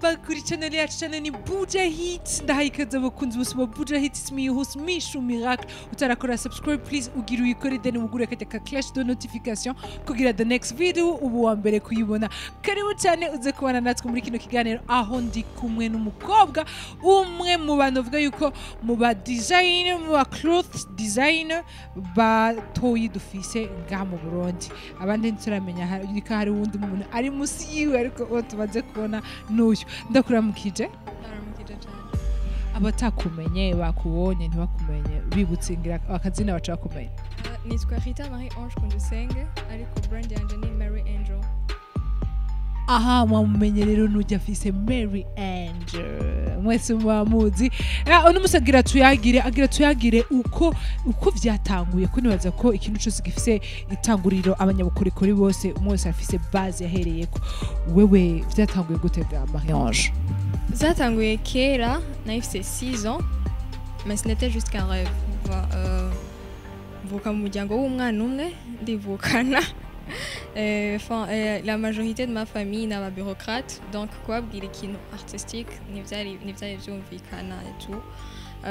Back kuri channel yacu. Channel ni Buja Hit. Ndahaye ikaze abakunzi bose ba Buja Hit. It's me, your host, Mishu Miracle. Utarakora subscribe, please ugira uyikore, then ugure akajya ka cloche de notification kugira the next video ubu wa mbere kuyibona. Karibu cyane uze kubana natwe muri kino kiganiro, aho ndi kumwe n'umukobwa umwe mu bantu bavuga yuko mu ba designer, mu ba cloth designer batoyi dufise ngaha mu Burundi. Abandi ntituramenya ko hari uwundi muntu ari musi yiwe, ariko uwo tumaze kubona n'uyu. Ndakuramukije. Ndaramukije cyane. Abatakumenye, bakubonye ntibakumenye, bibutse ngira akazina baca bakumenya. Nitwa Rita Marie Ange Kundusenge, ariko brand yanje ni Mary Angel. Aha mwamumenye rero, nujya afise Mary Angel, mwese mubamuzi. Uno musi agira tuyagire uko vyatanguye, ko nibaza ko ikintu cose gifise itanguriro. Abanyabukorikori bose, umwe wese afise base yahereyeko. Wewe vyatanguye gute bwa Marie Ange? Zatanguye kera, nahifise 6 ans, mais ce n'était juste qu'un rêve. Mvuka mu muryango w'umwana umwe ndivukana. Enfin, la majorité de ma famille ni aba bureaucrate, donc kubabwira ikintu artistique ntivyari vyumvikana et tout.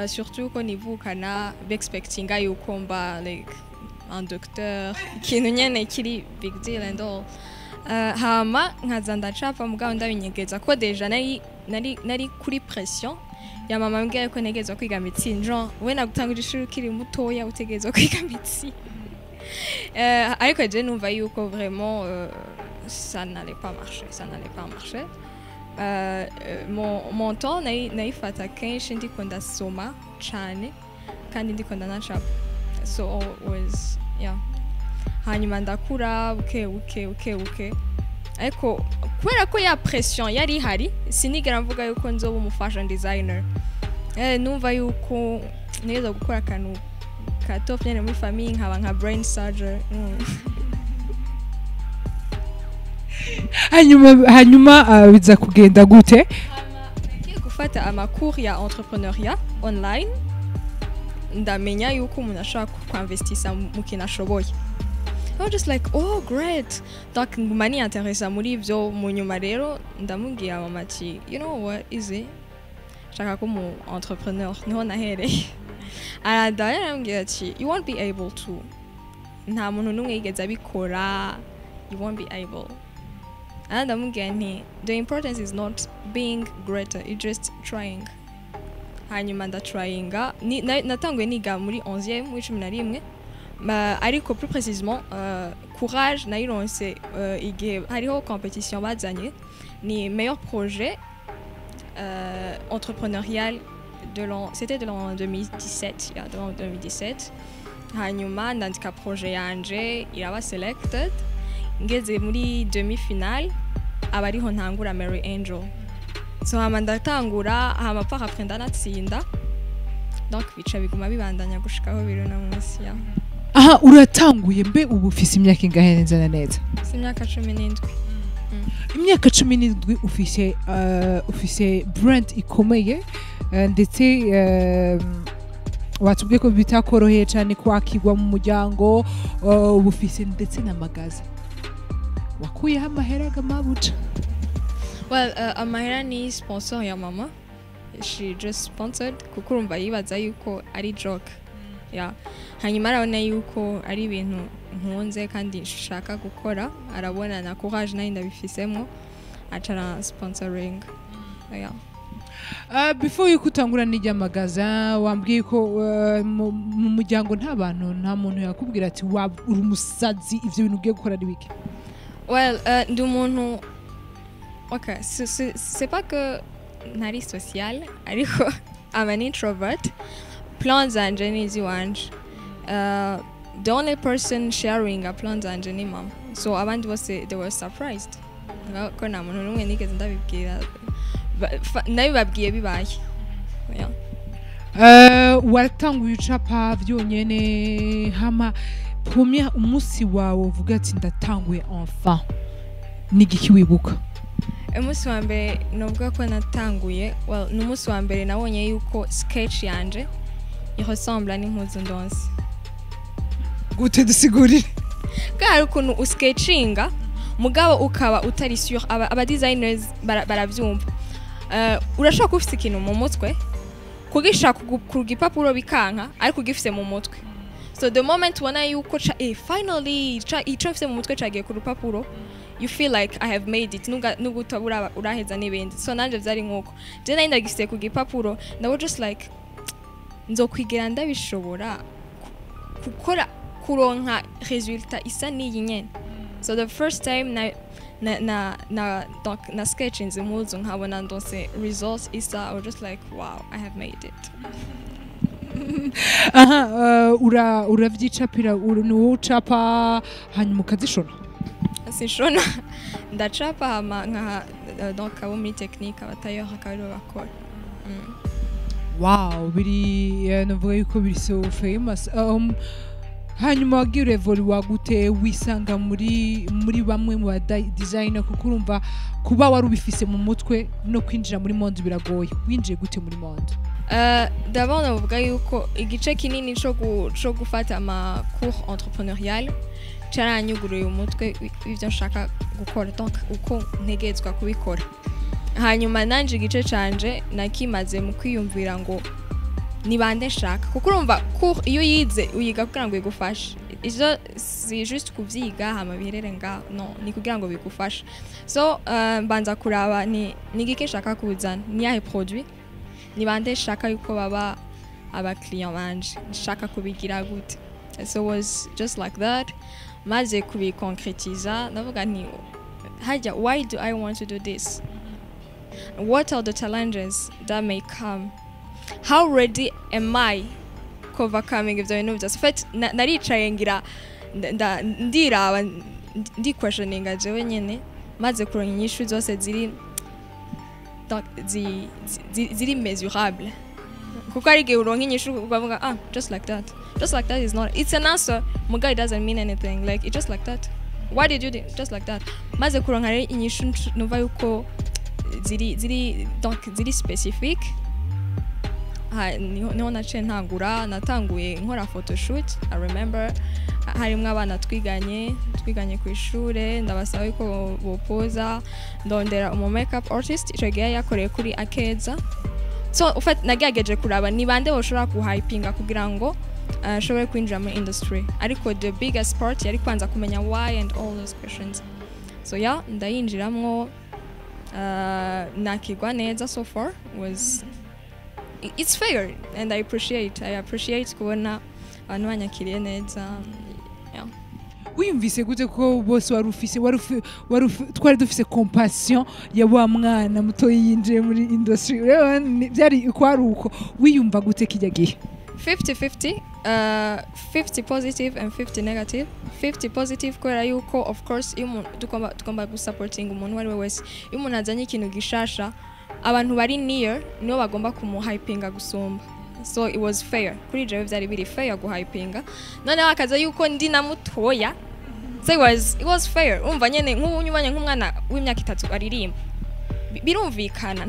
Surtout ko nivukana bexpectinga yuko mba like un docteur, ikintu nyene kiri big deal and all. Hama nkaza ndacapa, mugabo ndabinyegeza ko déjà nari kuri pression ya mama ambwira ko ntegerezwa kwiga médecine, genre we nagutanguje ishuri ukiri mutoya, utegerezwa kwiga médecine. Ariko je numva yuko vraiment ça n'allait pas marcher, ça n'allait pas marcher. Mon temps nayifata kenshi ndiko ndasoma cane kandi ndiko ndanacapa, so was yeah. Hanyuma ndakura buke buke buke buke, ariko kubera ko ya pression yari ihari, sinigera mvuga yuko nzoba umu fashion designer. Numva yuko nigeza gukora akantu ka top nyene muri famille, nkaba nka brain surgeon. Hanyuma biza kugenda gute? Nagiye gufata ama cours ya entrepreneuriat online, ndamenya yuko umuntu ashobora kwinvestisa mu kintu ashoboye. I was just like, "Oh, great." Donc nguma niyanteresa muri ivyo. Mu nyuma rero ndamubwira mama ati, "You know what is it, nshaka ko umu entrepreneur." Niho nahereye. Aranda yarambwira ati, "You won't be able to, nta muntu n'umwe yigeze abikora, you won't be able." And ndamubwira nti, "The importance is not being greater, it's just trying." Hanyuma ndatryinga. Natanguye niga muri 11e, muri 11. Ariko plus précisément, courage nayironse igihe hariho competition bazanye, ni meilleur projet entrepreneurial de l'an, c'était de l'an 2017, yeah, de l'an 2017. Hanyuma ndandika projet yanje, iraba selected. Ngeze muri demi finale, aba ariho ntangura Mary Angel. So hama ndatangura, hama par après ndanatsinda, donc bica biguma bibandanya gushikaho biri no munsi ya. Aha uratanguye. Mbe ubu ufise imyaka ingahe neza na neza? Si imyaka 17. Imyaka 17, ufise brand ikomeye, ndetse watubwiye ko bitakoroheye cyane kwakirwa mu muryango. Ubu ufise ndetse na magasin. Wakuyeho amahera gamabuca? Well, amahera ni sponsor ya mama. She just sponsored kuko urumva yibaza yuko ari joke, yeah. Hanyuma arabona yuko ari ibintu nkunze kandi nshaka gukora, arabona na courage nayo ndabifisemo, aca ara sponsoring, yeah. Before yuko utangura n'ijya magasin, wambwiye ko mu muryango nta bantu, nta muntu yakubwira ati wa uri umusazi, ivyo bintu ugiye gukora ari bike? Well, ndi umuntu, okay, c'est pas que ntari social, ariko I'm an introvert. Plans zanje ni iziwanje. The only person sharing a plan zanje ni mama, so abandi bose, they were surprised ko nta muntu n'umwe nigeze ndabibwira. Nabibabwiye bibaye, yeah. Watanguye ucapa vyonyene, hama premier umunsi wawe uvuga ati ndatanguye enfin, n'igiki wibuka? Umunsi wa mbere novuga ko natanguye, well, ni umunsi wa mbere nabonye yuko sketch yanje iressemble n'impuzu ndonse. Gute? Dusigurire. Bwa hari ukuntu usketchinga mugabo ukaba utari sûr. Aba designers baravyumva. Urashobora kuba ufise ikintu mu mutwe, kugishaka ku gipapuro bikanka, ariko ugifise mu mutwe. So the moment ubona yuko finally ico mfise mu mutwe cagiye ku rupapuro, you feel like I have made it, nubwo utaba uraheza n'ibindi. So nanje vyari nkuko je nari ndagifise ku gipapuro, I was just like, nzokwigera ndabishobora gukora, kuronka résultat isa n'iyi nyene? So the first time na donc na sketchinze impuzu, nkabona ndonse results isa, I was just like, "Wow, I have made it." Aha, uravyicapira, ni wowe ucapa hanyuma ukazishona? Sinshona, ndacapa hama nka donc abo muri technique, abatailleur, akaba aribo bakora. Wow, biri navuga yuko biri so famous. Hanyuma wagiye urevoluwa gute, wisanga muri bamwe mu ba designer? Kuko urumva kuba wari ubifise mu mutwe no kwinjira muri monde biragoye. Winjiye gute muri monde? D'abord navuga yuko igice kinini co gufata ama cours entrepreneurial caranyuguruye umutwe w'ivyo nshaka gukora, donc uko ntegerezwa kubikora. Hanyuma nanje igice canje nakimaze mu kwiyumvira ngo ni bande nshaka, kuko urumva cours iyo uyize, uyiga kugira ngo igufashe. Ivyo si juste kuvyiga hama biherere ngaho, no ni kugira ngo bigufashe. So mbanza kuraba ni igiki nshaka kuzana, ni yahe produit, ni bande nshaka yuko baba abakiriya banje, nshaka kubigira gute. So it was just like that. Maze kubikonkretiza, ndavuga nti hajya, why do I want to do this? What are the challenges that may come? How ready am I overcoming ivyo bintu byose? En fait, naricaye ngira ndiraba, ndi questioninga jewe nyene. Maze kuronka inyishu zose ziri donc ziri mesurable, kuko hari igihe uronka inyishu ukavuga, "Ah, just like that." Just like that is not, it's an answer muga it doesn't mean anything. Like, it's just like that. Why did you do just like that? Maze kuronka rero inyishu numva yuko ziri donc ziri specific, ha, niho naciye ntangura. Natanguye nkora photoshoot. I remember harimwo abana twiganye ku ishure, ndabasaba yuko bopoza, ndondera umu makeup artist, ico gihe yakoreye kuri Akeza. So ufat nagerageje kuraba ni bande boshobora kuhypinga kugira ngo nshobore kwinjira muri industry, ariko the biggest part yari kwanza kumenya why and all those questions. So yeah, ndayinjiramwo, nakigwa neza. So far was it's fair and I appreciate kubona abantu banyakiriye neza, yeah. Wiyumvise gute ko bose wari ufise twari dufise compassion ya wa mwana muto yinjiye muri industry? Urabona, byari kwari uko wiyumva gute kijya gihe? 50-50, 50 positive and 50 negative. 50 positive kubera yuko of course iyo umuntu tugomba gusupportinga umuntu uwo ari we wese. Iyo umuntu azanye ikintu gishasha, abantu bari near nibo bagomba kumuhypinga gusumba. So it was fair kuri jewe, byari biri fair guhypinga. Noneho akaza yuko ndi na mutoya, so it was fair. Umva nyene, nk'ubu nyubanye nk'umwana w'imyaka 3 aririmba, birumvikana,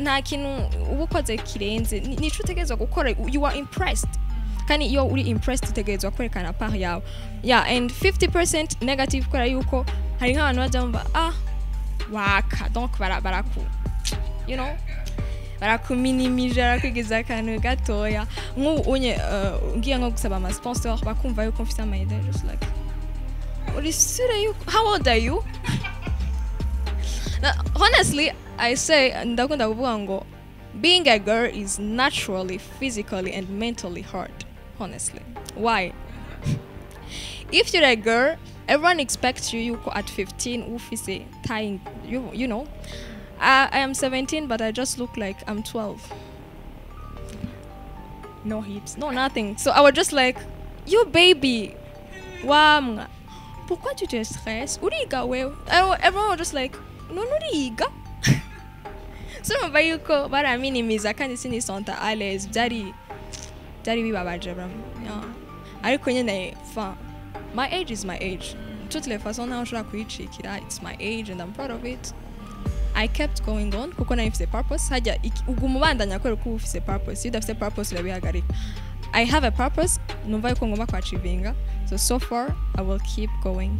nta kintu uba ukoze kirenze. Nico utegerezwa gukora. You are impressed, kandi iyo uri impressed utegerezwa kwerekana part yawe. Yeah, and 50% negative kubera yuko hari nk'abantu bajya bumva, ah, waka, donc baraku you know barakuminimije, barakwigiza akantu gatoya. Nk'ubu unye ngiye nko gusaba ama sponsor, bakumva yuko mfise ama idea, just like, "Uri sure yuko, how old are you?" Now, honestly, I say, ndakunda kuvuga ngo being a girl is naturally, physically and mentally hard. Honestly, why? If you're a girl, everyone expects you yuko at 15 ufise tying you. I am 17, but I just look like I'm 12. No hips, no nothing. So I was just like, "You baby, wamwa, pourquoi tu te stresses? Uriga wewe." Everyone was just like, "None uriga?" So numva yuko baraminimiza kandi sinisenta à l'aise. Byari bibabaje vraiment. Yeah. Ariko nyene, enfin, my age is my age. Toutes les façons, ntaho nshobora kuyicikira. It's my age and I'm proud of it. I kept going on kuko nari mfise purpose. Hajya uguma ubandanya kubera ko uba ufise purpose. Iyo udafise purpose urabihagarika. I have a purpose, numva yuko ngomba kwachievinga. So far I will keep going.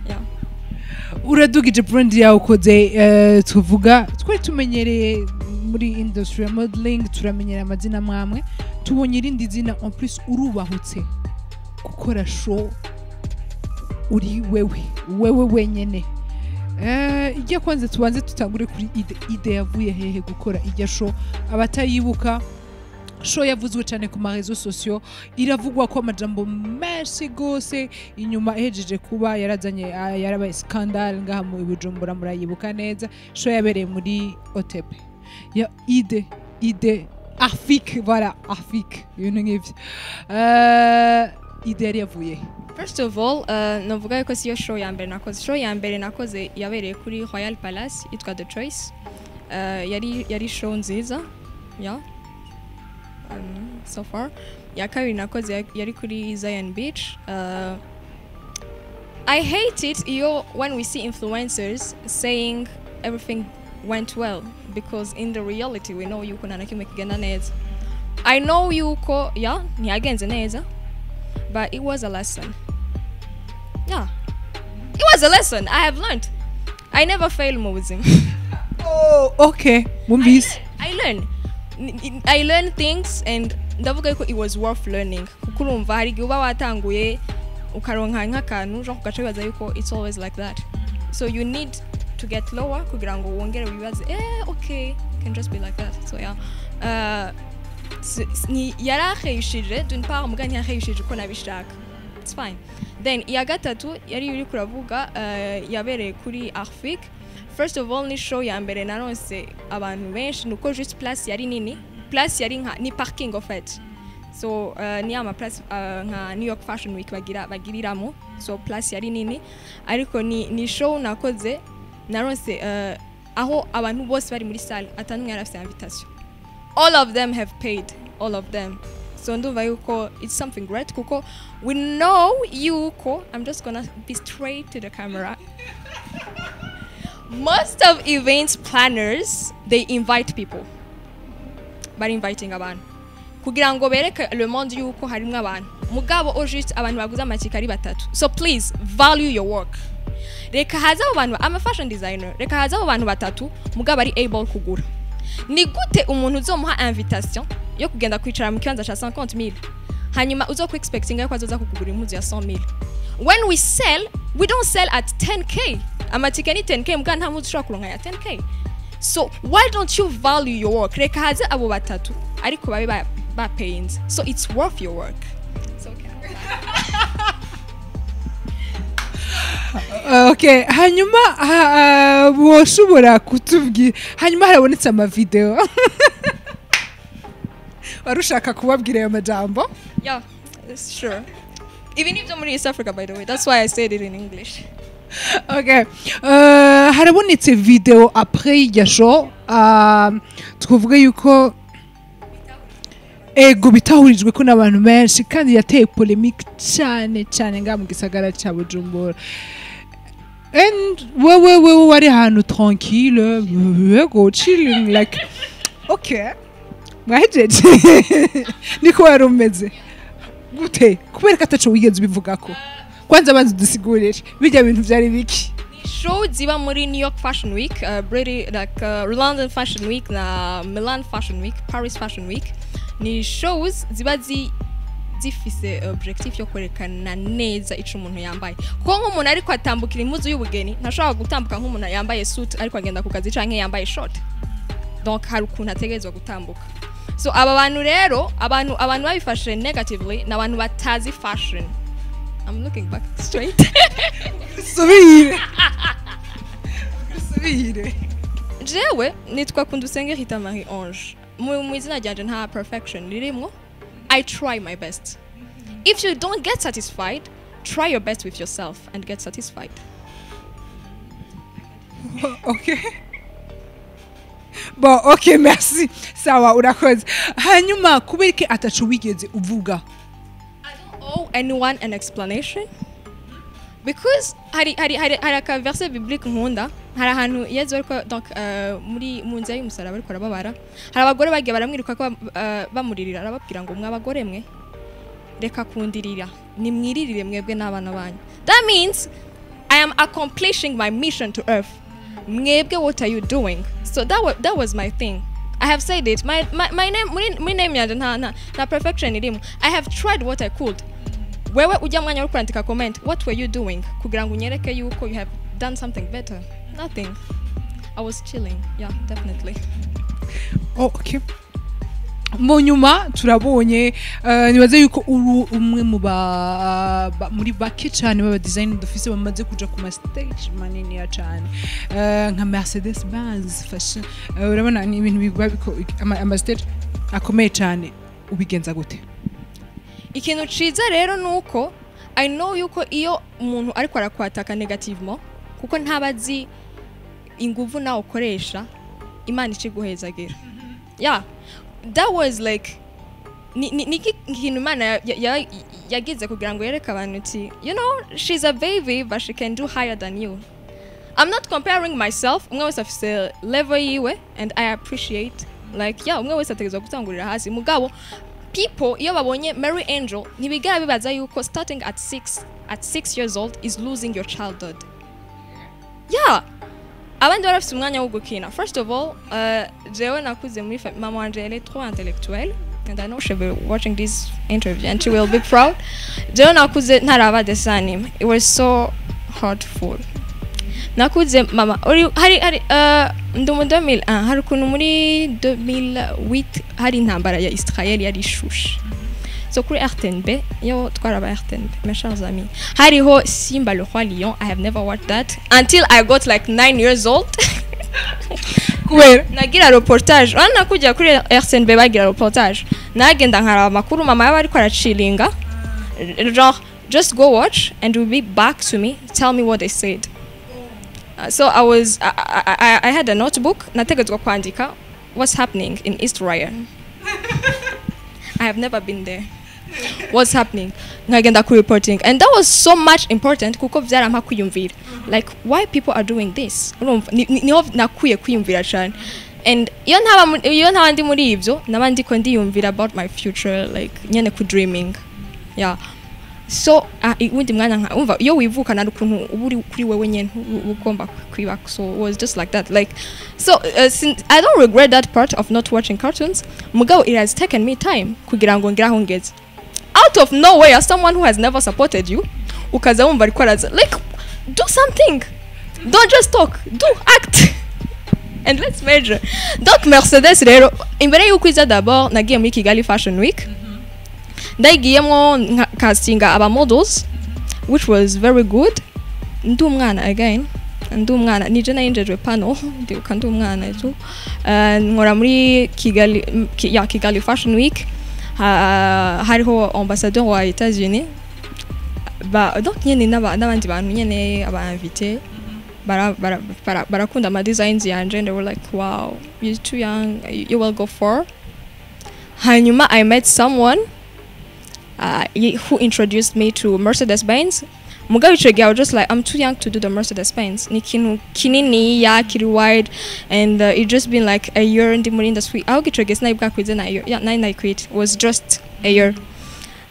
Yeah. Uradugije brand yawe, ukoze tuvuga twari tumenyereye. Muri industry ya modeling turamenyera amazina mwamwe, tubonye irindi zina. En plus urubahutse gukora show uri wewe wewe wenyene. Ijya kwanza tubanze tutangure kuri idée. Idée yavuye hehe gukora ijya show? Abatayibuka, show yavuzwe cyane ku ma réseaux sociaux, iravugwa ko amajambo menshi gose. Inyuma ihejeje kuba yarazanye yarabaye scandale ngaha mu Bujumbura. Murayibuka neza, show yabereye muri OTB ya idée Afrique, voilà, Afrique, ibintu nk'ivyo. Idée yari yavuye he? First of all, navuga yuko siyo show ya mbere nakoze. Show ya mbere nakoze yabereye kuri Royal Palace, yitwa The Choice. Yari show nziza, yeah. So far ya kabiri nakoze yari kuri Zion Beach. I hate it iyo when we see influencers saying everything went well, because in the reality we know yuko nta na kimwe kigenda neza. I know yuko, yeah, ntiyagenze neza, but it was a lesson. Yeah, it was a lesson I have learned. I never fail mu buzima. Oh, okay, mwumvise. I learn. I learn things and ndavuga yuko it was worth learning, kuko urumva hari igihe uba watanguye ukaronka nk'akantu genre ugaca wibaza yuko it's always like that. So you need to get lower kugira ngo wongere wibaze, okay, can just be like that. So yeah, ni yaraheyishije d'une part, muga ntiyaheyishije uko nabishaka. It's fine. Then iya gatatu yari uri kuravuga, yabereye kuri Arfik. First of all, ni show ya mbere naronse abantu benshi, nuko juste place yari nini, place yari nka ni parking en fait. So ni ama place nka New York Fashion Week bagira bagiriramo. So place yari nini, ariko ni show nakoze naronse aho abantu bose bari muri salle atanumwe yari afite invitation. All of them have paid, all of them. So ndumva yuko it's something great, kuko we know yuko, I'm just gonna be straight to the camera, most of events planners, they invite people, bari inviting abantu kugira ngo bereke le monde yuko harimwo abantu, mugabo au juste abantu baguze amatike ari batatu. So please value your work. Reka haze abo bantu, I'm a fashion designer, reka haze abo bantu batatu mugabo ari able kugura. Ni gute umuntu uzomuha invitation yo kugenda kwicara mu kibanza ca 50,000, hanyuma uzo expecting yuko azoza kukugura impuzu ya 100,000? When we sell, we don't sell at 10K. Amatike ni 10K, muga nta mpuzu ushobora kuronka ya 10K. So why don't you value your work? Reka haze abo batatu ariko babe ba paying, so it's worth your work. So okay. Okay, hanyuma woshobora kutubwira, hanyuma harabonetse amavideo, wari ushaka kubabwira ayo majambo? Yeah, sure. Ibi ni ibyo muri East Africa, by the way, that's why I said it in English. Okay. Harabonetse video après irya show, twavuga yuko ego bitahurijwe ko n'abantu benshi kandi yateye polémique cyane cyane ngaha mu gisagara cya Bujumbura. And wewe wari ahantu tranquille, yego, chilling, like okay, mwahejeje, niko wari umeze gute? Kubera ko ataco wigeze ubivugako. Kwanza banza udusigurire bijya bintu byari biki? Show ziba muri New York Fashion Week, British, like London Fashion Week na Milan Fashion Week, Paris Fashion Week. Ni shows ziba zifise objectif yo kwerekana neza ico umuntu yambaye, kuko nk'umuntu ariko atambukira impuzu y'ubugeni ntashobora gutambuka nk'umuntu yambaye suit ariko agenda ku kazi canke yambaye short. Donc hari ukuntu ategerezwa gutambuka. So aba bantu rero, abantu babifashe negatively ni abantu batazi fashion. I'm looking back straight. Subire, subire. Jewe nitwa Kundusenge Rita Marie Ange. Mu izina ryanje nta perfection ririmwo. I try my best. If you don't get satisfied, try your best with yourself and get satisfied. Okay, bon, okay, merci, sawa, urakoze. Hanyuma kubera iki ataco wigeze uvuga? I don't owe anyone an explanation because hari aka verset biblique nkunda. Hari ahantu Yezu ariko, donc muri mu nzira y'umusaraba ariko arababara, hari abagore bagiye baramwiruka ko bamuririra, arababwira ngo: "Mwa bagore mwe, reka kundirira, nimwiririre mwebwe n'abana banyu." That means I am accomplishing my mission to earth. Mwebwe, what are you doing? So that was my thing. I have said it. My name, muri name yanje nta perfection irimo. I have tried what I could. Wewe ujya mwanya wo kwandika comment, what were you doing kugira ngo unyereke yuko you have done something better? Nothing. I was chilling. Yeah, definitely. Oh, okay. Mu nyuma turabonye, nibaze yuko uri umwe mu muri bake cyane baba design dufise bamaze kuja ku ma stage manini ya cyane, nka Mercedes Benz Fashion. Urabona ni ibintu biba ama stage akomeye cyane. Ubigenza gute? Ikintu ciza rero nuko I know yuko iyo umuntu ariko arakwataka négativement, kuko ntaba azi inguvu nawe ukoresha, Imana iciguhezagira. Yeah, that was like ni ikintu Imana yagize kugira ngo yereke abantu uti, she's a baby, but she can do higher than you. I'm not comparing myself. Umwe wese afise level yiwe and I appreciate, like, yeah, umwe wese ategerezwa gutangurira hasi. Mugabo people iyo babonye Mary Angel ntibigera bibaza yuko starting at 6 years old is losing your childhood. Yeah, abandi bari bafise umwanya wo gukina. First of all, jewe nakuze muri mama wanje, elle est trop intellectuelle and I know she'll be watching this interview and she will be proud. Jewe nakuze ntaraba dessin animé. It was so hurtful. Nakuze mama uri hari ndi mu 2001, hari ukuntu muri 2008 hari intambara ya Israel yari ishushe. So kuri RTNB, yo twaraba RTNB, mes chers amis, hariho Simba le roi lion. I have never watched that until I got like 9 years old. Kubera? Nagira reportage, urabona kujya kuri RTNB bagira reportage, nagenda nkaraba amakuru. Mama yaba ariko aracilinga, genre, "Just go watch and you'll be back to me, tell me what they said." So I had a notebook, nategetswe kwandika what's happening in Israel. I have never been there. What's happening, nkagenda ku reporting, and that was so much important kuko vyarampa kwiyumvira like why people are doing this. Urumva, niho nakwiye kwiyumvira cyane. And iyo ntaba ndi muri ibyo, naba ndiko ndiyumvira about my future, like nyene ku dreaming. Yeah, so uwundi mwanya nka umva iyo wivukana ari ukuntu uba uri kuri wewe nyene, uba ugomba kwibaka. So it was just like that, like, so since I don't regret that part of not watching cartoons. Mugabo it has taken me time kugira ngo ngire aho ngeze. Out of nowhere, someone who has never supported you, ukaza wumva ariko araza, like, do something, don't just talk, do act and let's measure. Donc Mercedes rero, imbere y'uko iza, d'abord nagiye muri Kigali Fashion Week. Ndayigiyemwo castinga aba models, which was very good. Ndi umwana again, ndi umwana, nije nayinjejwe panel, ndibuka ndi umwana tu. Nkora muri Kigali, ya Kigali Fashion Week. Hariho ambassadeur wa États-Unis ba, donc nyene n'abandi bantu nyene aba invité barakunda ama designs yanje and they were like, "Wow, you're too young, you will go far." Hanyuma I met someone who introduced me to Mercedes Benz. Mugabo ico gihe I was just like, "I'm too young to do the Mercedes Benz, ni ikintu kininiya kiri wide," and it just been like a year ndi muri industry. Aho ico gihe sinari bwakwize na year, yeah, nari nayikwite was just a year.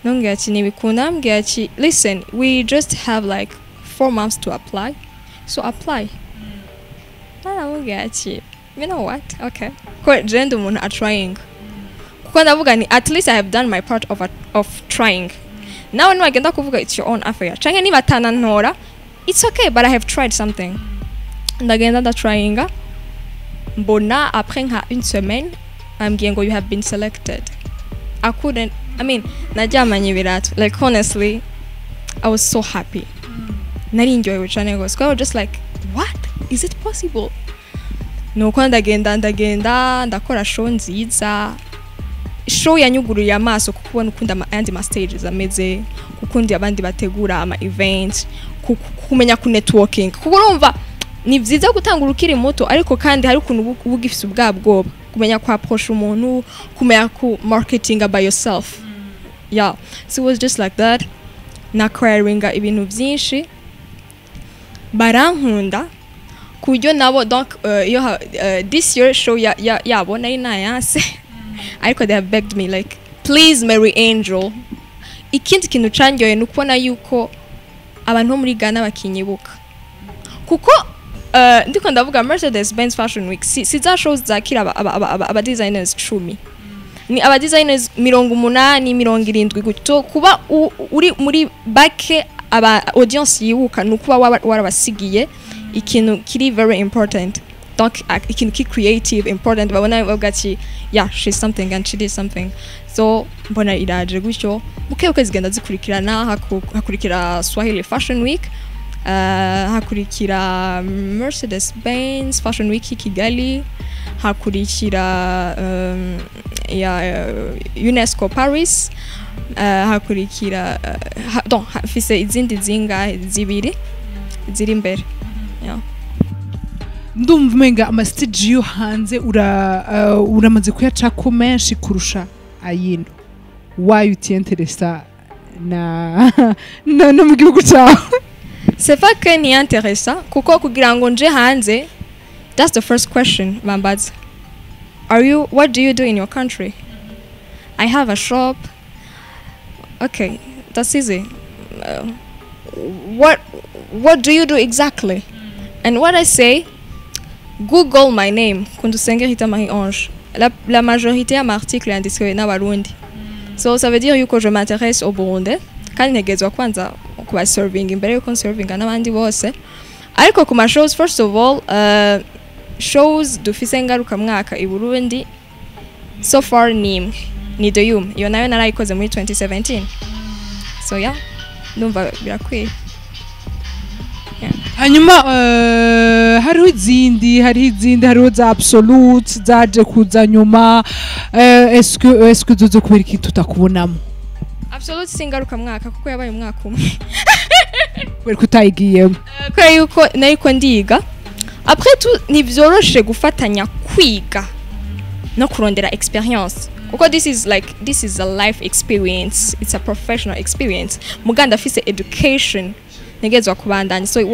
Nongera ati ntibikunda, ambwira ati, "Listen, we just have like 4 months to apply, so apply." Aramubwira ati, "You know what, okay." Ko je ndi umuntu a trying, kuko ndavuga ni at least I have done my part of trying. Nawe niwagenda kuvuga, it's your own affair, canke nibatanantora, it's okay, but I have tried something. Ndagenda ndatryinga, mbona après nka une semaine bambwiye ngo, "You have been selected." I couldn't, I mean, naryamanye ibirato. Like, honestly, I was so happy. Nari ndyohewe cane gose kuko I was just like, "What, is it possible?" Nuko ndagenda ndakora show nziza, show yanyugururiye amaso kuko ubona ukundi ayandi ma stages ameze, kukundi abandi bategura ama events, kumenya ku networking, kuko urumva ni byiza gutangura ukiri muto, ariko kandi hari ukuntu uba ugifise ubwa bwoba, kumenya ku approach umuntu, kumenya ku marketing by yourself. Yeah, so it was just like that. Na acquiringa ibintu byinshi, barankunda ku buryo nabo, donc iyo this year show yabo nari nayanse, ariko they have begged me like, "Please, Mary Angel." Ikindi kintu candyoye ni ukubona yuko abantu bo muri Ghana bakinyibuka, kuko Ndiko ndavuga Mercedes Benz Fashion Week, si za shows zakira aba designers 10, ni aba designers 80, 70 gutyo. Kuba uri muri bake aba audience yibuka, ni ukuba warabasigiye ikintu kiri very important, donc ikintu ki creative important, babona bavuga ati: "Yeah, she's something and she did something." So mbona iraje gutyo buke buke, zigenda zikurikirana. Hakurikira Swahili Fashion Week, hakurikira Mercedes Benz Fashion Week i Kigali, hakurikira ya UNESCO Paris, hakurikira donc hafise izindi zingahe, zibiri ziri imbere, yeah. Ndumva umenga ama stage yo hanze uramaze kuyacako menshi kurusha ayino. Why utiyenteresa na no mu gihugu cyawe? C'est pas que niyinteresa, kuko kugira ngo nje hanze, that's the first question bambaza: "Are you, what do you do in your country?" "I have a shop." "Okay, that's easy. What do you do exactly?" And what I say: "Google my name, Kundusenge Rita Marie Ange. La majorité ya article yanditswe n'Abarundi." So ça veut dire yuko je m'intéresse au Burundi, kandi ntegerezwa kwanza kuba serving imbere yuko nservinga n'abandi bose. Ariko ku ma shows, first of all, shows dufise ngarukamwaka i Burundi so far ni imwe, ni The Yum. Iyo nayo narayikoze muri 2017. So yeah, ndumva birakwiye. Hanyuma hariho izindi, hariho za Absolute zaje kuza nyuma. Est-ce que uzoze kubera iki tutakubonamo? Absolute si ngarukamwaka kuko yabaye umwaka umwe. Kubera ko utayigiyemo? Kubera yuko nariko ndiga. Après tout, ntivyoroshe gufatanya kwiga no kurondera experience, kuko this is like, this is a life experience, it's a professional experience. Muganda afise education ntegerezwa kubandanya, so it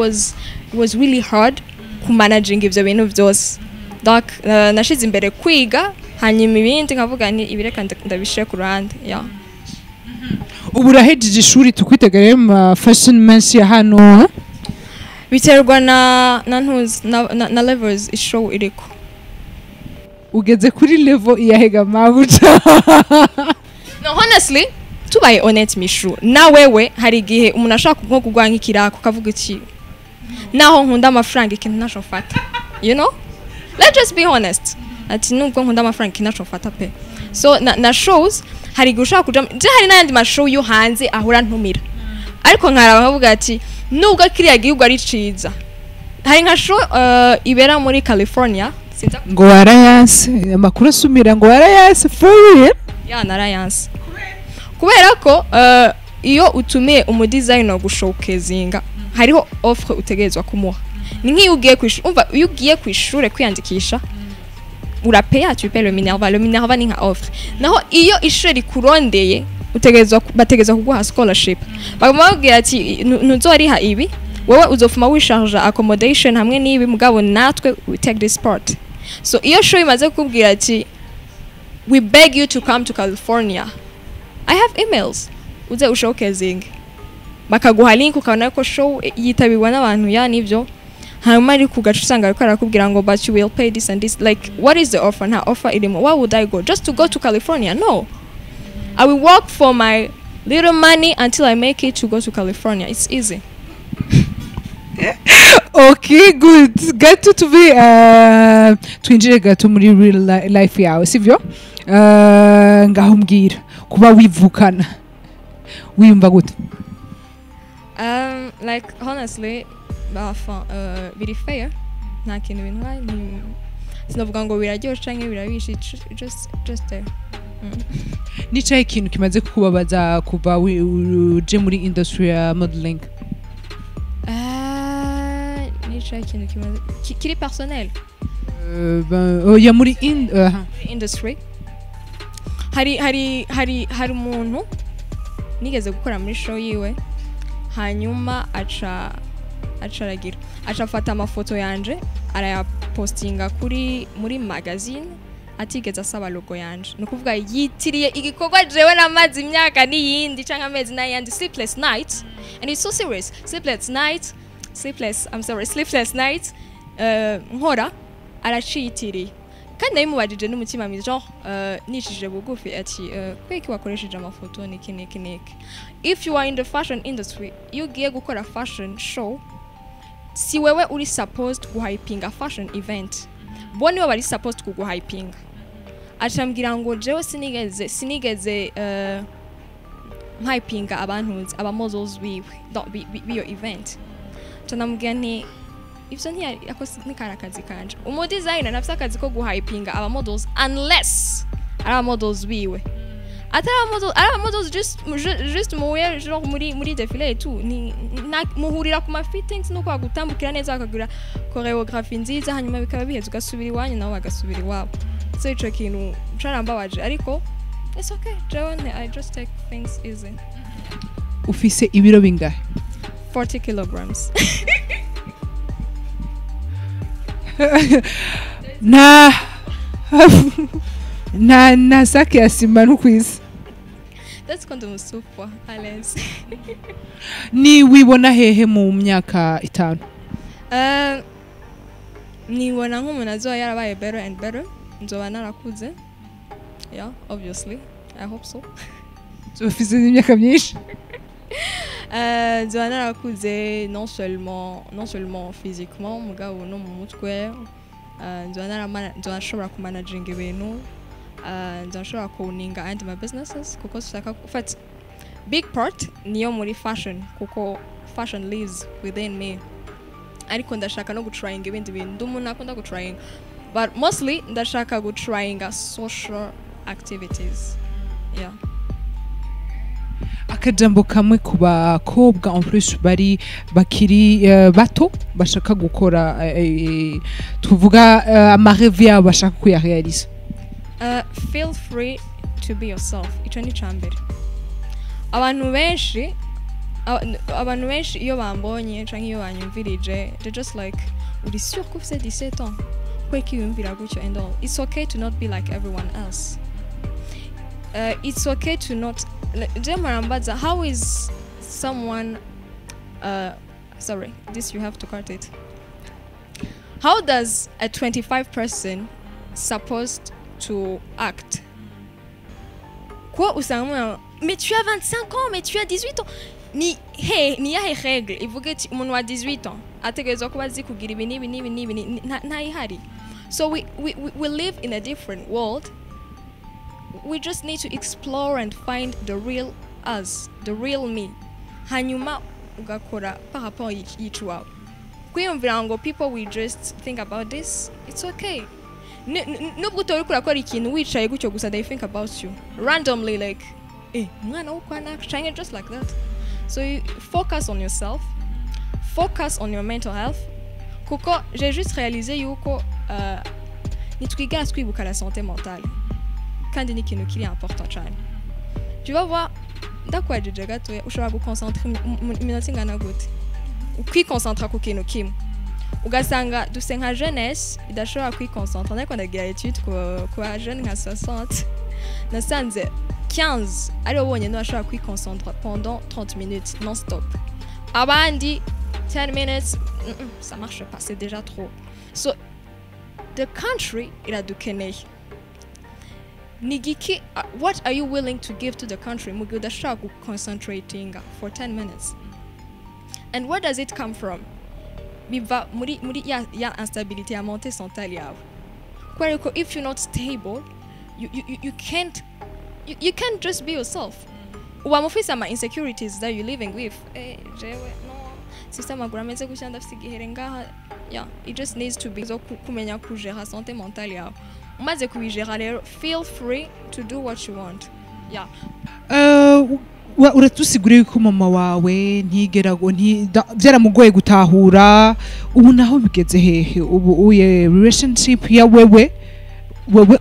was really hard kumanaging ivyo bintu vyose. Donc nashize imbere kwiga, hanyuma ibindi nkavuga nti ibireka ndabishire ku ruhande, yeah. Ubu urahejeje ishuri, tukwitega rero mu ma fashion menshi ya hano, eh? Biterwa na ntuzi na levels ishow iriko. Ugeze kuri level iyahega, mabuja? No, honestly, tubaye honnête, Mishu, na wewe hari igihe umuntu ashaka nko kugwa nk'ikirako, ukavuga iki: "Naho nkunda amafaranga, ikintu ntaco mfata." Let's just be honest, ati nubwo nkunda amafaranga, ikintu ntaco mfata pe. So na shows hari igihe ushaka kuja, je hari n'ayandi ma show yo hanze ahora ntumira, ariko nkaraba nkavuga ati nubwo kiriya gihugu ari ciza, hari nka show ibera muri California, sinza. Ngo warayanse, amakuru asumira ngo warayanse, for real? Ya, narayanse kubera ko iyo utumiye umudesigner gushowcasinga, hariho offre utegerezwa kumuha. Ni nk'iyo ugiye kwishuri, umva, iyo ugiye ku ishure kwiyandikisha, urapeya, tu paies le minerval. Le minerval ni nka offre. Naho iyo ishure rikurondeye, utegerezwa bategerezwa kuguha scholarship, baguma babwira ati: "Ntuzoriha ibi, wewe uzofuma wisharja accommodation hamwe n'ibi, mugabo natwe we take this part." So iyo show imaze kukubwira ati: "We beg you to come to California," I have emails, "uze ushowcasing," bakaguha link, ukabona ko show yitabirwa n'abantu, ya nivyo. Hanyuma ariko ugaca usanga ariko arakubwira ngo: "But you will pay this and this." Like, what is the offer? Nta offer irimo. Why would I go just to go to California? No, I will work for my little money until I make it to go to California. It's easy. Okay, good. Gato tuve, twinjire gato muri real life yawe, sivyo? Ngaho mbwira, kuba wivukana wiyumva gute? Like, honestly, bah, enfin, biri fair, nta kintu bintwaye. Sinavuga ngo biraryoshe canke birabishe. It's just there. Nicaye ikintu kimaze kukubabaza kuva uje muri industry ya modeling? Nicaye ikintu kimaze kiri personnel? Ben, oya, muri industry, hari umuntu nigeze gukora muri show yiwe, hanyuma aca aragira, aca afata amafoto yanje arayapostinga kuri muri magazine atigeze asaba logo yanje. Ni ukuvuga yitiriye igikorwa jewe namaze imyaka n'iyindi canke amezi n'ayandi, sleepless night, and it's so serious, sleepless night, sleepless, I'm sorry, sleepless night. Nkora araciyitiriye kandi nabimubajije n'umutima mwiza, genre nicishije bugufi ati kweki wakoresheje amafoto niki niki niki. If you are in the fashion industry, iyo ugiye gukora fashion show, si wewe uri supposed guhypinga fashion event, bo nibo bari supposed kuguhypinga. Acambwira ngo jewe sinigeze mhypinga abantu aba models biwe biyo event. Canamubwira nti ivyo ntiyari ako ntikari akazi kanje. Umu designer ntafise akazi ko guhypinga aba models unless ari aba models biwe. Atari aba models, ari aba models just muhuye genre muri défilé et tout, ni muhurira ku ma fittings nuko bagutambukira neza, bakagira choreography nziza, hanyuma bikaba biheze, ugasubira iwanyu nabo bagasubira iwabo. So ico kintu carambabaje, ariko it's okay, jewe I just take things easy. Ufise ibiro bingahe? 40 kilograms. Nta sake ya sima ntukwisi. That's ko ndamusupwa à l'aise. Ni wibona hehe mu myaka 5? Nibona nk'umuntu azoba yarabaye better and better, nzoba narakuze, yeah, obviously, I hope so. Ufise imyaka myinshi. Nzoba narakuze non seulement physiquement, mugabo no mu mutwe. Nzoba nshobora kumanaginga ibintu, nzoba nshobora kuowninga and my businesses, kuko nshaka ufata big part niyo muri fashion, kuko fashion lives within me, ariko ndashaka no gutryinga ibindi bintu. Ndi umuntu akunda gutryinga, but mostly ndashaka gutryinga social activities, yeah. Akajambo kamwe ku bakobwa en plus bari bakiri bato, bashaka gukora, tuvuga amarêves yabo bashaka kuyarealiza. Feel free to be yourself. Ico ni icambere. Abantu benshi iyo bambonye canke iyo banyumvirije, they just like, "Uri sûr ko ufise 17 ans? Kweki wiyumvira gutyo?" and all. It's okay to not be like everyone else. It's okay to not like, je marambaza how is someone, sorry, this you have to cut it. How does a 25 person supposed to act? Quoi, usanga umuntu, "Mais tu as 25 ans, mais tu as 18 ans." Ni he ni yahe règle ivuga iti umuntu wa 18 ans ategerezwa kuba azi kugira ibi n'ibi n'ibi n'ibi? Ntayihari. So we live in a different world. We just need to explore and find the real us, the real me, hanyuma ugakora par rapport y'ico wawe kwiyumvira ngo people will just think about this. It's okay. Nubwo utari urakora ikintu wicaye gutyo gusa, they think about you randomly, like, "Eh, umwana wo kwa naka," canke just like that. So you focus on yourself, focus on your mental health, kuko j'ai juste réalisé yuko nitwigara twibuka la santé mentale, kandi ni ikintu kiri important cyane. Tu vas voir, ndakwajije gatoya, ushobora guconcentra iminota ingana gute, ukwiconcentra ku kintu kimwe, ugasanga duse nka jeunesse idashobora kwiconcentra. Ariko ndagira étude ku ba jeune nka 60, nasanze 15 aribo bonyine bashobora kwiconcentra pendant 30 minutes non stop. Abandi 10 minutes, ça marche pas, c'est déjà trop. So the country iradukeneye. Ni giki, what are you willing to give to the country mu gihe udashobora guconcentratinga for 10 minutes? And where does it come from? Biva muri ya instabilité ya santé mentale yawe, kubera ko if you're not stable, you can't just be yourself. Uba mufise ama insecurities that you're living with. "Eh, jewe no sifise amaguru ameze gutya, ndafise igihere ngaha." Yeah, it just needs to be zo kumenya kugera santé mentale yawe. Umaze kubigera rero, feel free to do what you want, yeah. Uratusiguriye yuko mama wawe ntigera ngo byaramugoye gutahura. Ubu naho bigeze hehe? Ubu uye relationship ya wewe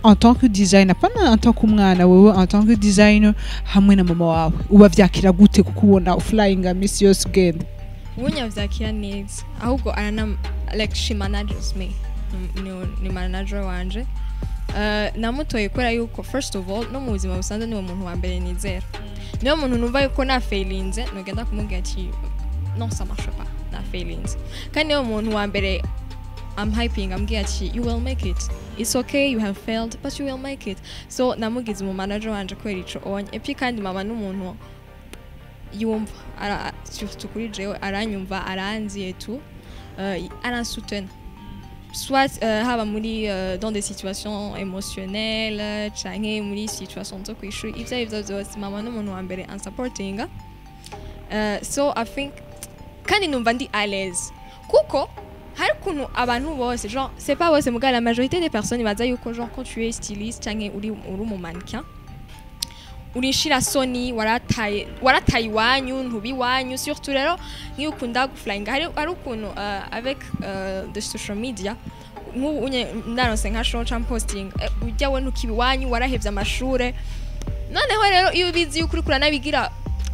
en tant que designer, pana en tant que umwana, wewe en tant que designer hamwe na mama wawe, uba vyakira gute kukubona flying misi yose ugenda? Ubu nyavyakira neza, ahubwo arana like she manages me. Ni manager wanje. Namutoye kubera yuko first of all, no mu buzima busanzwe niwe muntu wa mbere nizera, niwe muntu numva yuko nafailinze nogenda kumubwira ati, "Non, ça marche pas, nafailinze." Kandi niwe muntu wa mbere I'm hyping, ambwiye ati you will make it, it's okay, you have failed, but you will make it. So namugize umu manager wanje kubera ico onye. Et puis kandi mama n'umuntu yumva surtout kuri jewe aranyumva, aranzi et tout, aransoutena soit haba muri dans des situations émotionnelles canke muri situation zo kwishuri, ivyo arivyo vyose, mama n'umuntu wa mbere ansupportinga. So I think kandi numva ndi à l'aise kuko hari ukuntu abantu bose, genre c'est pas bose, muga la majorité des personnes baza yuko genre quand tu es styliste canke uri mu mannequin urishira soni, warataye iwanyu, ntubi iwanyu. Surtout rero nk'iyo ukunda guflyinga, hari ukuntu avec the social media, nk'ubu unye ndaronse nka show canke posting, ujya we ntukiba iwanyu, warahevye amashure. Noneho rero iyo ubizi yuko uriko uranabigira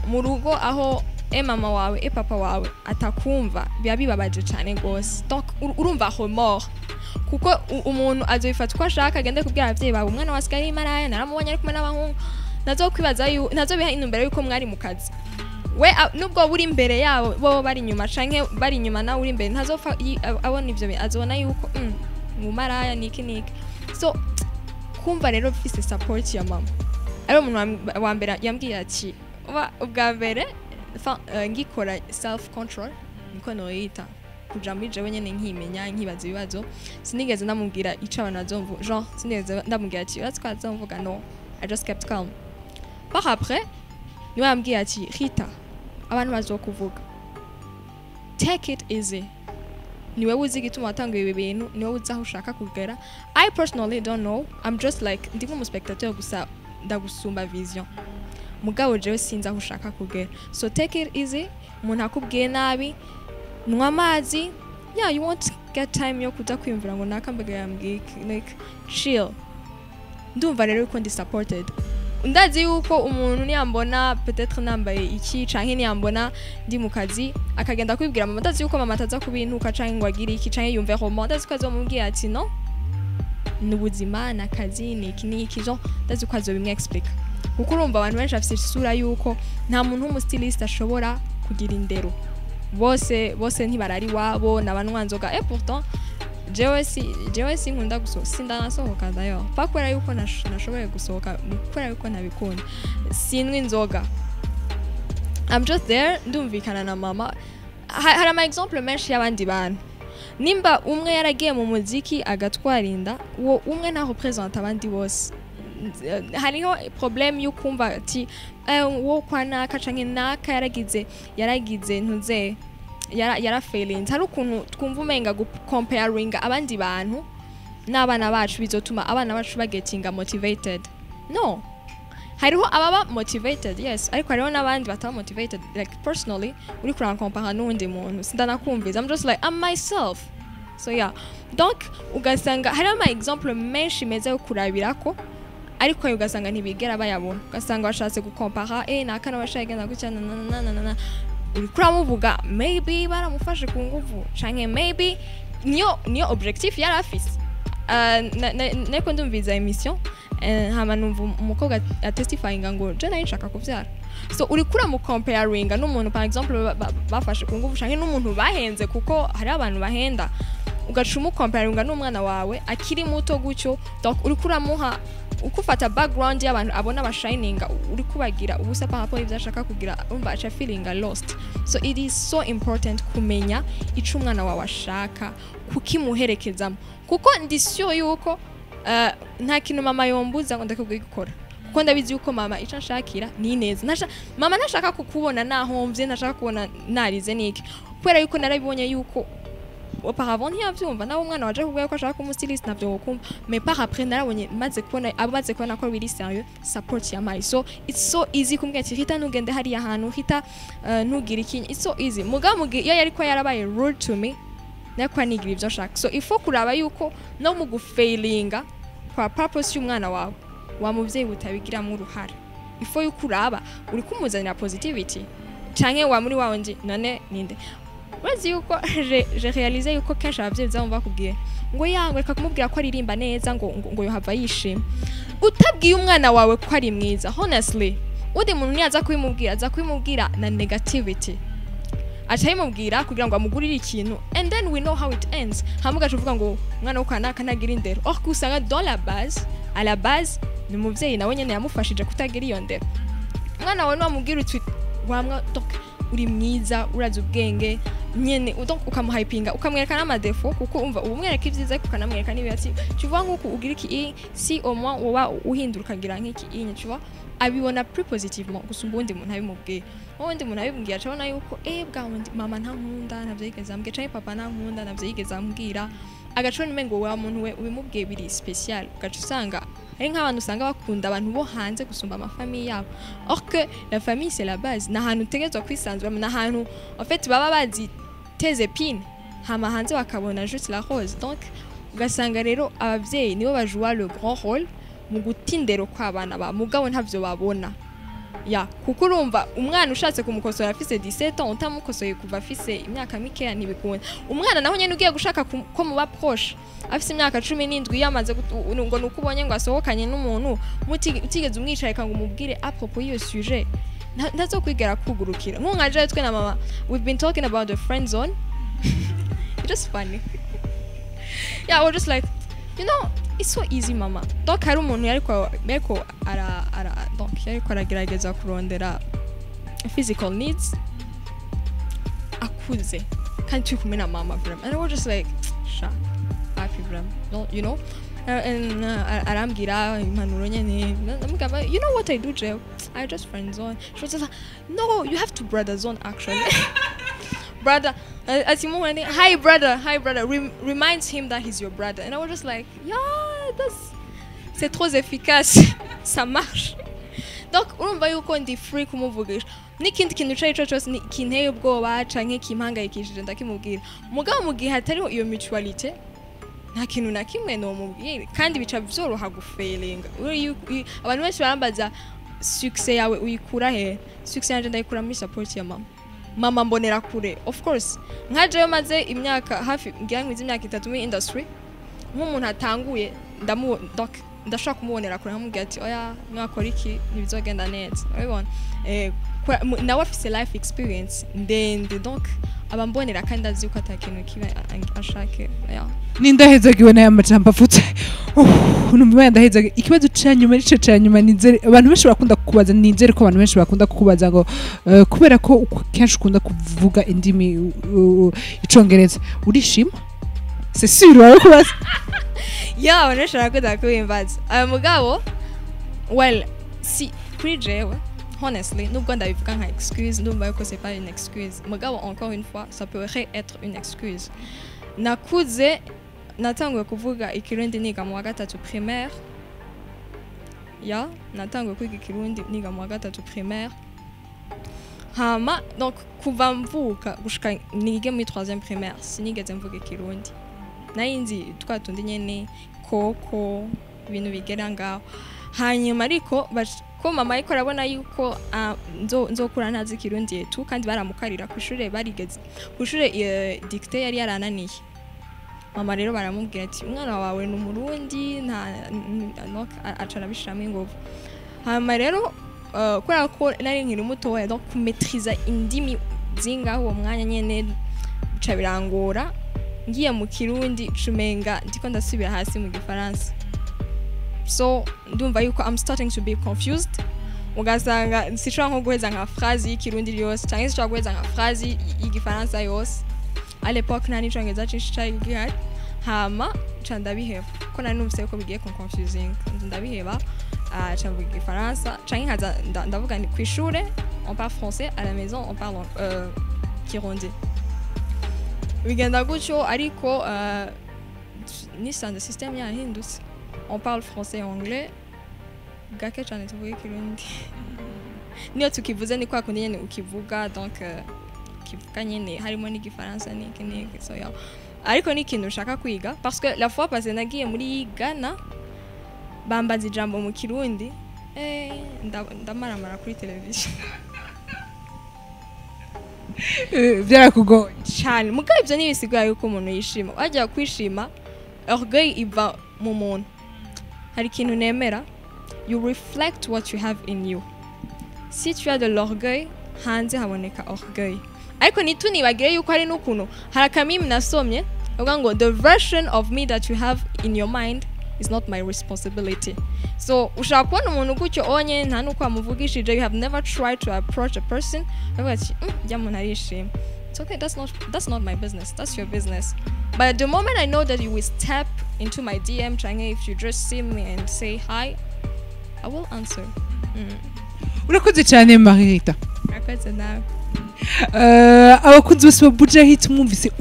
mu rugo aho mama wawe, papa wawe atakumva, biba bibabaje cane gose. Donc urumva remords kuko umuntu azobifata uko ashaka, agende kubwira abavyeyi bawe umwana wa asigaye ari maraya, naramubonye ari kumwe n'abahungu. Ntazokwibaza ntazobiha intumbero yuko mwari mu kazi we nubwo buri imbere yabo, bo bari inyuma, canke bari inyuma nawe uri imbere, ntazopfa abona ivyo azobona yuko mumaraya niki niki. So kumva rero mfise support ya mama, ari umuntu wa mbere yambwiye ati ubwa mbere enfin, ngikora self control, niko noyita, kuja muri jewe nyene nkimenya, nkibaza ibibazo, sinigeze ndamubwira ico abantu bazomvuga, genre sinigeze ndamubwira ati urazi ko bazomvuga. No, I just kept calm. Par après niwe yambwiye ati Rita, abantu bazokuvuga, take it easy, niwe uzi igituma watanguye ibi bintu, niwe uzi aho ushaka kugera. I personally don't know, I'm just like ndi nk'umuspectateur gusa, ndagusumba vision, mugabo jewe sinzi aho ushaka kugera. So take it easy, umuntu akubwiye nabi, nywa amazi. Yeah, you won't get time yo kuza kwiyumvira ngo naka mbega yambwiye iki. Like chill. Ndumva rero yuko ndi supported. Ndazi yuko umuntu niyambona peut-être nambaye iki canke niyambona ndi mu kazi akagenda kwibwira mama, ndazi yuko mama ataza kubintuka canke ngo agire iki canke yumve romo. Ndazi ko azomubwira ati no, ni ubuzima, ni akazi, ni iki ni iki, genre ndazi ko azobimwexplica. Kuko urumva abantu benshi bafise isura yuko nta muntu w'umustyliste ashobora kugira indero, bose bose ntibarari iwabo, n'abanywa nzoga. Et pourtant jewe sinkunda gusohoka, sindanasohoka d'ailleurs, pas kubera yuko nashoboye gusohoka, ni kubera yuko ntabikunda. Sinywa inzoga, I'm just there, ndumvikana na mama. Hari ama exemple menshi y'abandi bantu, nimba umwe yaragiye mu muziki agatwara inda, uwo umwe nta représente abandi bose. Hariho problème yo kumva ati wo kwa naka canke naka yaragize ntuze yarafailinze. Hari ukuntu twumva umenga gucomparinga abandi bantu n'abana bacu bizotuma abana bacu bagetinga motivated. No, hariho ababa motivated, yes, ariko hariho n'abandi bataba motivated. Like personally, uri kurankompara n'uwundi muntu, sindanakumviza, I'm just like I'm myself. So yeah, donc ugasanga hariho ama exemple menshi meza yo kurabirako, ariko ayo ugasanga ntibigera bayabona, ugasanga bashatse gukompara naka n'abashaka gutya na na na na na. Uriko uramuvuga, maybe baramufashe ku nguvu canke maybe niyo objectif yari afise. Nariko ndumviza émission, hama numva umukobwa atestifyinga ngo je nari nshaka kuvyara. So uriko uramucomparinga n'umuntu par exemple bafashe ku nguvu canke n'umuntu bahenze, kuko hari abantu bahenda, ugaca umucomparinga n'umwana wawe akiri muto gutyo. Donc uriko uramuha uko ufata background y'abantu abona bashininga, uri kubagira ubusa par rapport y'ivyo ashaka kugira, umva aca feeling lost. So it is so important kumenya ico umwana wawe ashaka, kukimuherekezamo, kuko ndi sure yuko nta kintu mama yombuza ngo ndakubwiye gukora, kuko ndabizi yuko mama ico anshakira ni neza. Mama ntashaka kukubona nahomvye, ntashaka kubona narize niki, kubera yuko narabibonye yuko auparavant ntiyavyumva, nawe umwana waje kubwira ko ashaka kuba umustyliste navyo wokumva. Mais par après narabonye maze kubona amaze kubona ko biri sérieux, support yamaye. So it's so easy kumbwira ati Rita, ntugende hariya hantu, Rita, ntugire iki. It's so easy. Mugabo mugihe iyo yariko yarabaye rude to me, nariko nigira ivyo nshaka. So il faut kuraba yuko no mu gufailinga kwa purpose y'umwana wawe, wa muvyeyi utabigiramo uruhara, il faut yuko uraba uri kumuzanira positivity canke wa muri wawe nji none ninde urazi yuko je réalise yuko kenshi abavyeyi bazamva bakubwiye ngo yango reka kumubwira ko aririmba neza, ngo yohava yishima. Utabwiye umwana wawe ko ari mwiza, honestly undi muntu niyaza kubimubwira aza kubimubwira na negativity. Aca yimubwira kugira ngo amugurire ikintu, and then we know how it ends. Hama ugaca uvuga ngo umwana wo kanaka ntagira indero, or que usanga dans la base, à la base, ni umuvyeyi nawe nyene yamufashije kutagira iyo ndero. Umwana wawe niwamubwira uti wamwa, donc uri mwiza, urazi ubwenge nyene, donc ukamuhypinga, ukamwereka n'ama défauts, kuko umva uba umwereka ibyiza ariko ukanamwereka n'ibibi, ati tu vois, nk'uku ugira iki si au moins woba uhindura ukagira nk'iki inye, tu vois, abibona plus positivement gusumba uwundi muntu abimubwiye. Uwundi muntu abimubwiye acabona yuko bwa wundi mama ntankunda, ntavyo yigeze ambwira, canke papa ntankunda, ntavyo yigeze ambwira, agacona umengo wa muntu we ubimubwiye biri spécial. Ugaca usanga ari nk'abantu usanga bakunda abantu bo hanze gusumba ama famille yabo, or que la famille, c'est la base, ni ahantu utegerezwa kwisanzura, ni ahantu en fait baba bazi tes épines, hama hanze bakabona juste la rose. Donc ugasanga rero abavyeyi nibo bajouwa le grand rôle mu guta indero kw'abana ba mugabo ntavyo babona ya, kuko urumva umwana ushatse kumukosora afise 17 ans, utamukosoye kuva afise imyaka mikeya, ntibikunda. Umwana naho nyene ugiye gushaka ko muba proche afise imyaka 17, yamaze ngo nuko ubonye ngo asohokanye n'umuntu, utigeze umwicarika ngo umubwire à propos y'iyo sujet, ntazokwigera kugurukira. Nk'ubu nka jewe, twe na mama, we've been talking about the friend zone. It's just funny. Yeah, we're just like, it's so easy, mama. Donc hari umuntu yariko ara donc yariko aragerageza kurondera physical needs akuze, kandi turi kumwe na mama, vraiment, and we're just like, sha happy, vraiment, no, and arambwira impanuro nyene, ndamubwira, "You know what I do, jewe I just friend zone." She was just like, "No, you have to brother zone, actually, brother." Ati muhane, "Hi brother, hi brother." Reminds him that he's your brother. And I was just like, "Yeah, that's c'est trop efficace, ça marche." Donc urumva yuko ndi free kumuvugisha n'ikindi kintu ico arico cose kinteye ubwoba canke kimpangayikishije, ndakimubwira. Mugabo mu gihe hatariho iyo mutualité, nta kintu na kimwe nomubwira, kandi bica vyoroha gufailinga. Abantu benshi barambaza, "Succès yawe uyikura he?" Succès yanje ndayikura muri support ya mama. Mama mbonera kure, of course. Nka jewe maze imyaka hafi, ngira nkwize imyaka 3 muri industry, nk'umuntu atanguye, ndamu donc ndashobora kumubonera kure, nkamubwira ati oya, mwakora iki ntibizogenda neza, urabibona. Nawe afise life experience ndende, donc aba mbonera kandi azi yuko ata kintu kiba ashake, yeah. Nindahezagiwe n'aya majambo avutse. Numva ndahezagiwe. Ikibazo ca nyuma, nico ca nyuma, nizere abantu benshi bakunda kukubaza, nizere ko abantu benshi bakunda kukubaza ngo kubera ko kenshi ukunda kuvuga indimi, icongereza, urishima? C'est sûr barakubaza. Yeah, abantu benshi barakunda kubimbaza. Aya mugabo, well, si kuri jewe, honestly, nubwo ndabivuga nka excuse, ndumva yuko c'est pas une excuse, mugabo encore une fois, ça pourrait être une excuse. Nakuze, natanguye kuvuga ikirundi niga mu wa gatatu primaire. Ya, natanguye kwiga ikirundi niga mu wa gatatu primaire. Hama donc kuva mvuka gushika nige muri troisième primaire, sinigeze mvuga ikirundi. Nari nzi twa tundi nyene, koko, ibintu bigera ngaho. Hanyuma ariko ko mama ariko arabona yuko nzokura ntazi ikirundi yetu, kandi baramukarira ku ishure, barigeze ku ishure, dictée yari yarananiye. Mama rero baramubwira ati umwana wawe ni umurundi, nta donc aca arabishiramo inguvu. Hanyuma rero kubera ko nari nkiri mutoya, donc kumaîtriza indimi zingaho uwo mwanya nyene bica birangora. Ngiye mu kirundi cumenga ndiko ndasubira hasi mu gifaransa, so ndumva yuko I'm starting to be confused, ugasanga sinshobora nko guheza nka phrase y'ikirundi yose, cyangwa sinshobora guheza nka phrase y'igifaransa yose. À l'époque nta n'icongereza cinshi cari gihari. Hama ca ndabiheba, ko nari numvise ko bigiye kunconfusing, ndabiheba. Ca mvuga igifaransa canke nkaza ndavuga ni kw'ishure on parle français, à la maison on parle kirundi. Bigenda gutyo, ariko nisanze système yahindutse, on parle français et anglais, gake cyane tuvuga ikirundi. Niyo tukivuze ni kwa kundi nyene ukivuga, donc ukivuga nyene harimo n'igifaransa n'iki n'iki. So yeah. Ariko ni ikintu ushaka kwiga, parce que la fois passée nagiye muri Ghana, bambaza ijambo mu kirundi, ndamaramara kuri televiziyo. Byarakugoye? Cyane. Mugabo ibyo ntibisigura yuko umuntu yishima. Wajya kwishima, orgueil iva mu muntu. Hari ikintu nemera: you reflect what you have in you. Si tu as de l'orgueil, hanze haboneka orgueil. Ariko ntitunibagire yuko hari n'ukuntu hari akamimi nasomye bavuga ngo "The version of me that you have in your mind is not my responsibility." So ushobora kubona umuntu gutyo onye nta n'uko wamuvugishije, you have never tried to approach a person, bavuga ati jya muntu arishima." It's okay, that's not my business, that's your business. But the moment I know that you will step into my DM canke if you just see me and say hi, I will answer. Urakoze cyane, Marita. Murakoze nawe. Abakunzi bose ba Buja Hit, mwumvise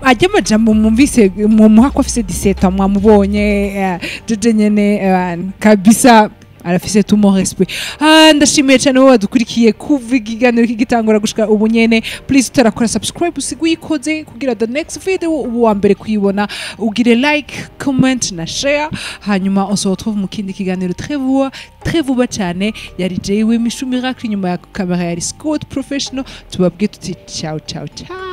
ajya amajambo, mwumvise mumuha ko afise 17 ans, mwamubonye jeje nyene kabisa arafise tout mon respect. Ah, ndashimiye cyane wowe wadukurikiye kuva ikiganiro kigitangura gushika ubu nyene. Please, utarakora subscribe, usige uyikoze kugira the next video ubu wa mbere kuyibona. Ugire like, comment na share, hanyuma on se retrouve mu kindi kiganiro très vuba, très vuba cyane. Yari jewe Mishu Miracle, inyuma ya kamera yari Scott Professional. Tubabwiye tuti ciao, ciao, ciao.